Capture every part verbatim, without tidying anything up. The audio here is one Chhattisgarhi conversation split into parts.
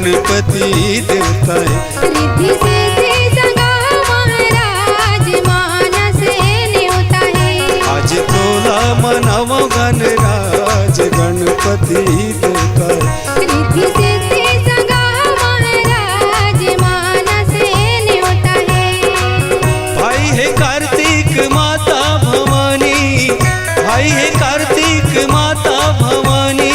गणपति देवता हे। रिद्धि सिद्धि संगा महाराज मानस नेवता हे। आज तोला मनावो गणराज गणपति देवता हे। रिद्धि सिद्धि संगा महाराज मानस नेवता हे। भाई हे कार्तिक माता भवानी, भाई हे कार्तिक माता भवानी,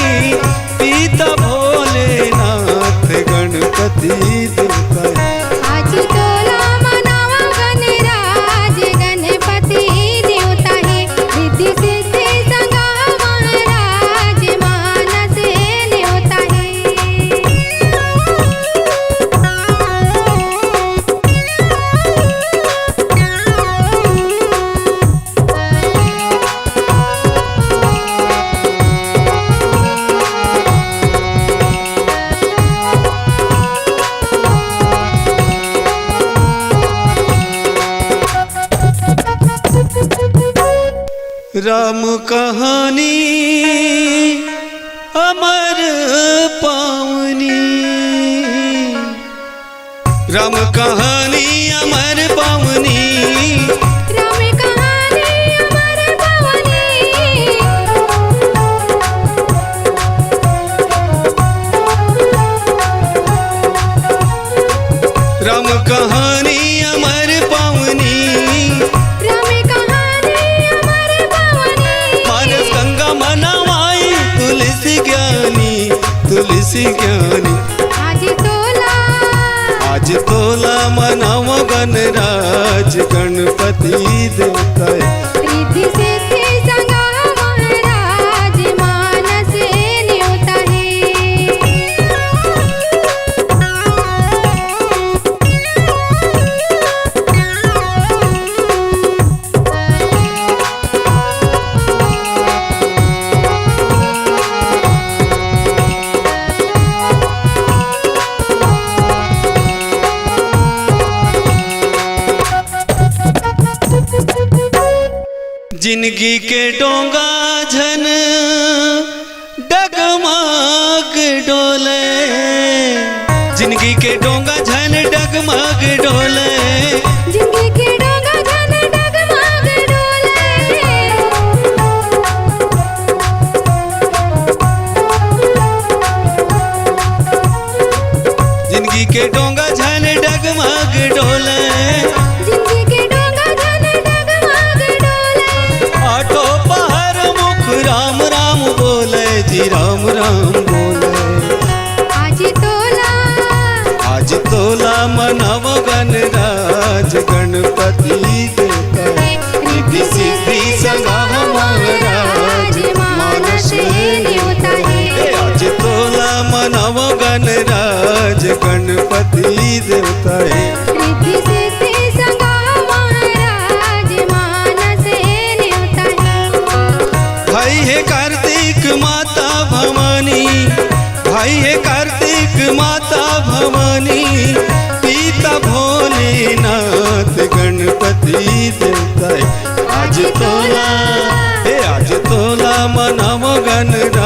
पिता भोलेनाथ गणपति देवता हे। आज तोला मनावा गणराज गणपति देवता हे। रिद्धि सिद्धि संगा महाराज मानस नेवता हे। राम कहानी अमर पावनी। राम कहानी अमर पावनी। राम कहानी अमर पावनी। राम कहानी अमर पावनी। राम कहानी अमर पावनी। मानस गंगा मनावाई तुलसी ज्ञानी, तुलसी ज्ञानी। आज तोला आज तोला मनावो गणराज गणपति देवता हे। रिद्धि सिद्धि संगा महाराज मानस नेवता हे। जिनगी के डोंगा झन डगमग डोले। जिनगी के डोंगा झन डगमग डोले। जिनगी के डोंगा झन डगमग डोले। जिनगी के डोंगा झन डगमग डोले। जिनगी के डोंगा झन डगमग डोले। आठो पहर मुख राम राम बोले जी, राम राम बोले। आज तोला आज तोला मनावो गणराज गणपति देवता हे। रिद्धि सिद्धि संगा महाराज मानस नेवता हे। हे आज तोला मनावो गणराज गणपति देवता हे। रिद्धि सिद्धि संगा महाराज मानस नेवता हे। भाई हे कार्तिक माता भवानी, भाई हे कार्तिक माता भवानी, पिता भोलेनाथ गणपति देवता हे। आज तोला, हे आज तोला मनावो गणराज